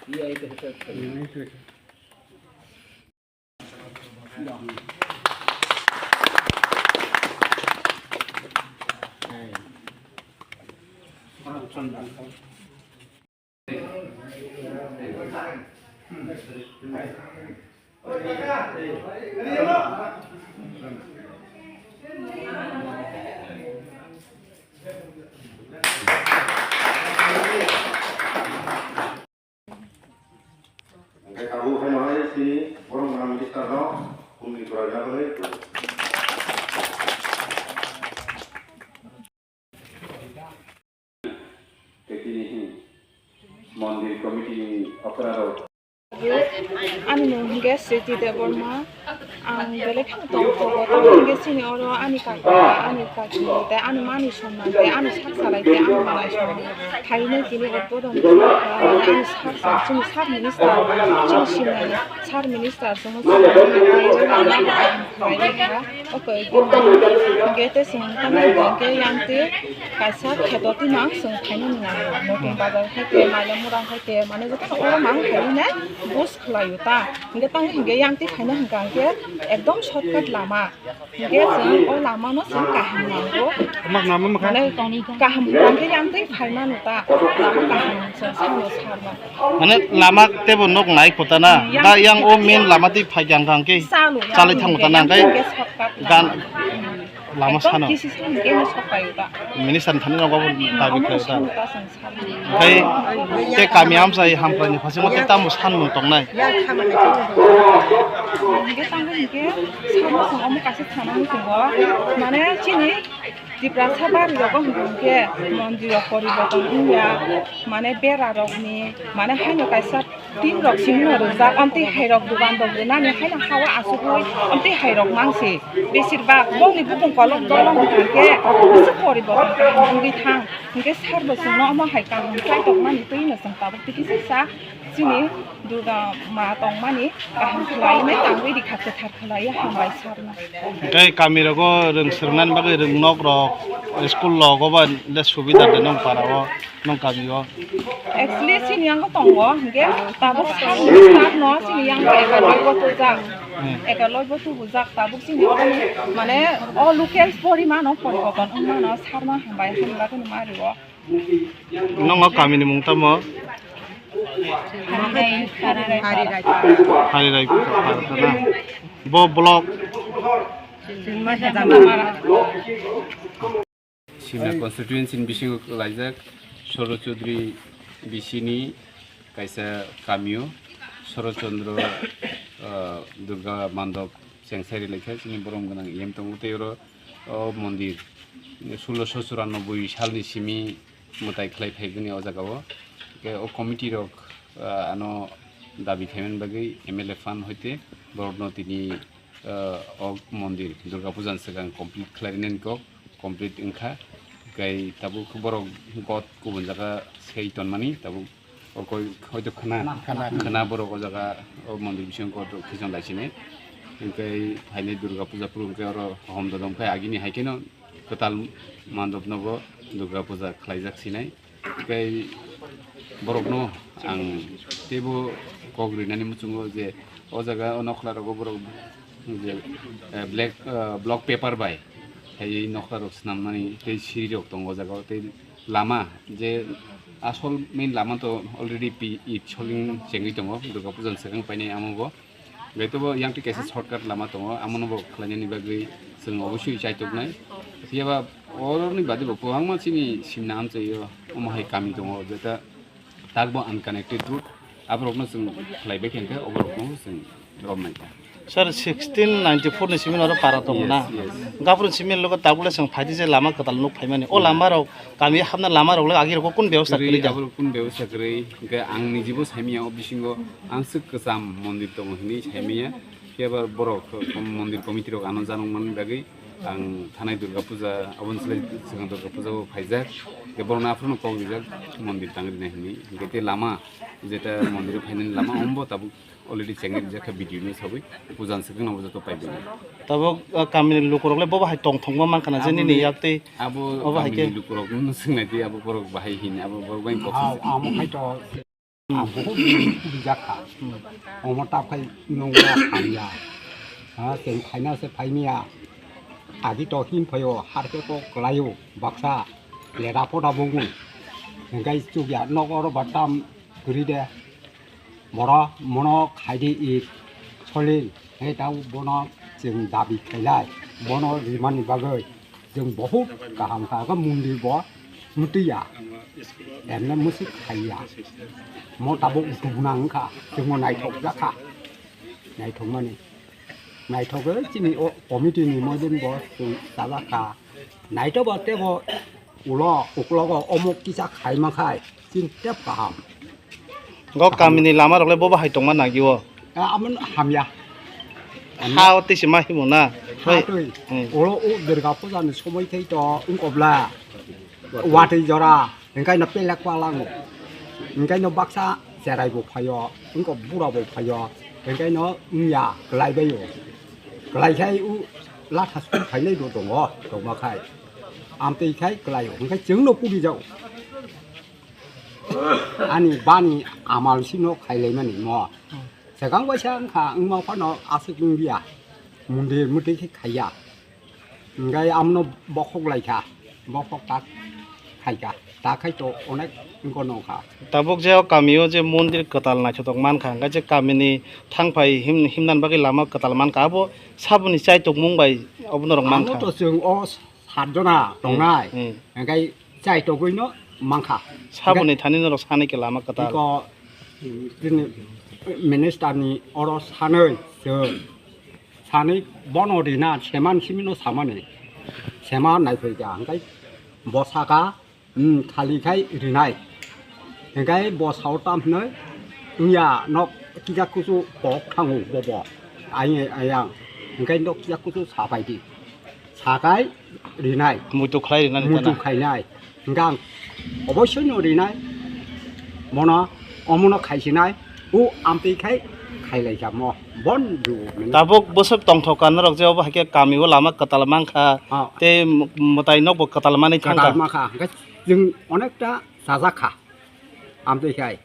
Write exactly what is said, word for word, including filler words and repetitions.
Hingke tabuk haino hai chini borok gwnang minister no bumni kwrwngna bagwi. Tei tini mondir committee ni okra rok. Ani mung hingke Sriti Debbarma. Ang belai kheno tongthogo, tamo hingke chini oro ani kaka, ani kaki, tei ani mani songma, tei ani sak salai, tei ani manai songma. Phainai tini uddodon khlai kha, ani sak sa, chini sir minister, chini sinai sir minister, chwngno sinai, tei o lama kaham khlai kha. O koi hingke tei chwng tamo hingke yang tei kaisa kheto twi mang chwng phainani nango. Notun bazar hai tei, Maila Murang hai tei, mane jotono oro mang phainai bus khlai o ta. Hingke tamo hingke yang twi phaina hingka hingke ekdom shortcut lama. Hingke chwng o lama no chwng kaham nango. Omak nama makha? Mane kaham hingka hingke yang twi phaimano ta. Lama kaham chwng sano sarma. Mane lama tebo nok nai kota na. Hmm, da yang yang o main lama twi phai hingka hingke chalo, chalai yang thango ta hingke na, yang hingke hingke shortcut gan lama. Lama ekdom sano. Kisi sano hingke no sok pai o ta. Minister ni thani rok bo dabi khlai o ta. Omo no sano ta chwng. Hingke tei kami amchai hamkraini phasingo tei tamo sanmung tongnai? Hingke tamo hingke samo chwng omo kaisa sana wng tongo, mane chini Tiprasa bari rogo hingke mondir rok poriborton wngya, mane bera rokni, mane haino kaisa tin rok simi no rijak, amtwi hai rok dogan rok rinani haino hawa asugwi amtwi hai rok mangsi. Besir bak bongni bukung kolok dolong hingke kisa poriborton kaham wngwi thang. Hingke sir bo chwngno omo hai kaham khlai tongmani twi no chwng tabuk twi kisa sa chini Durga ma tongmani kaham khlaiwi tangwi rikha, kwthar khlaiwi hambai sir no. Hingke kami rogo rwng swrwngnani bagwi rwng nok rok, school rok obo le subida de nong para o, nong kami o? Actually chini yango tongo, hingke tabuk sir no chini yango ekarloi bo tubujak. Hmm. Ekarloi bo tubujak, tabuk chini oro ni, mane, o local porimano poriborton wngmano sarma hambai, hambai khe numa rio. Nongo kamini mung tamo? Hari Rai. Hari Rai Parkha na? Bo block? Simna constituency ni bisingo khlaijak Soro Chaudhary B C ni kaisa kamio Soro Chandra, ah, Durga Mandop chengsairi laikha chini borom gwnang E M tongo tei oro o mondir sulosho churanobboi salni simi mwtai khlai phaibani o jagao. Hingke o committee rok, ah, ano dabi khaimani bagwi M L A fund hoite borokno tini, ah, o mondir Durga Puja ni swkang complete khlai rinani kok. Complete wngkha. Hingke tabuk borok god kubun jaga sei tonmani, tabuk o koi hoito khna, khna, khna borok o jaga o mondir bisingo god rok khichon lai sini. Hingke phainai Durga Puja phuru hingke oro hom dodom khe agini hai kheno kwtal mandop nogo Durga Puja khlaijak sinai. Tei borokno ang teibo kok rinani muchungo je o jaga o nokhlarogo borok je, eh, black, eh, block paper bai hai noklarok swnamnani tei sirirok tongo o jaga o, tei lama je asol main lama to already pi-, it soling chengwi tongo Durga Puja ni swkang painai amo bo. Hingke tebo yang twi kaisa shortcut lama tongo, amono bo khlainani bagwi chwng obosoi chaitok nai. Phiya ba oroni bade bo kwbangma chini simna amchaio, omo hai kami tongo, jeta tak bo unconnected route, aborokno chwng khlai bai khe, hingke oborokno chwng romnai ta. Sir, sixteen ninety-four ni simi oro para tongo na? Yes, yes. Gapur simi logo tabule chwng phaidi je lama kwtal nuk phaimani. O lama rok Kami hapna lama rok le agi rok kun bebosta kwrwi da? Abo kun bebosta kwrwi, hingke ang nijibo saimanya o bisingo ang swk kwcham mondir tongo hinwi saimanya. Phiya ba borok mondir committee rok ano janokmani bagwi ang thanai Durga Puja, aboni slai swkang Durga Puja o phaijak. Hingke borokno aphuru no kok rijak mondir tangri nai hinwi. Hingke tei lama jeta mondir o phainani lama ombo tabuk already chengwi rijak kha video no sawi puja ni swkang no joto pai bini. Tabuk, ah, kamini lukurok le bobo hai tongthokma mankha na je nini yak tei abo obo hai khe kamini lukurok no swngnai tei abo borok bahai hini abo borok bai kok. Ah, amo hai to. Ang buhut bijak kha. Omo ta phai nungya hamya. Ha, chwng phaina se phaimya. Agi to him phaio, har khe to kwlaio, baksa. Lera phoda bongwi. Hingkai chukya nok oro ba tam kwrwi de. Boro mono khaidi i solin. Hei tau bono chwng dabi khailai. Bono rimani bagwi. Chwng bohut kaham kha, khe mondir bo mwtwi ya, emne mwswk khai ya. Mo tabuk utung nang kha, chwngno naithok jak kha, naithok mani, naithok khe chini o committee ni moidin bo chwng chajak kha, naithok bo tebo ulo uklogo omo kisa khai ma khai. Chini tep kaham. Go kamini lama rok le bobo hai tongma nagio. A, amon hamya. Ha o tisi ma himo na. Ha twi. Hmm. Oro o Durga puja ni somoi thai to wngkobla. Watwi jora, engkai no pelek palang. Engkai no baksa cherai bo phaio, wngkok bura bo phaio. Engkai no wngya, kwlai baio. Kwlai khai u latha sum phainai do tongo, tongma khai. Amtwi khai kwlaio, engkai chwng no pudi jao. Ani bani amal sino khailaimani mo. Swkang waisa wngkha, wngma phano aswk wngya. Mondir mwtwi khe khaiya. Hingkai amno bokhok laikha, bokhok tak khaikha, tak khai to onek wngkha nokha. Tabuk je o kamio je mondir kwtal naithotok mankha, hingkai je kamini thangphai him-, himnani bagwi lama kwtal mankha, abo saboni chaitukmung bai obono rok mankha. Amo to chwng o satjona tongnai, hmm, hingkai chaitogwino mankha. Saboni thani norok sanai khe lama kwtal. Iko, mm, chini minister ni oro sanwi chwng sanwi bono rina seman simino samani. Sema naiphaikha, hingkai bo saka, mm, khali khai rinai. Hingkai bo sao tam hwnwi wngya nok kisa kusu kok thango bobo. Ai, ayang, hingkai nok kisa kusu sapaidi. Sakai rinai. Muitu khlai rinani muitu tana khainai. Hingkang oboisoi no rinai. Mono, omono khaisinai. U amtwi khai khailai kha mo. Bon du. Tabuk bwswk tongthok ka norok je obo hai khe kami o lama kwtal mankha. Ah. Tei mwtai nokbo kwtal manwi thangkha. Kwtal mankha. Hingkhe chwng onekta sajak kha. Amtwi khai.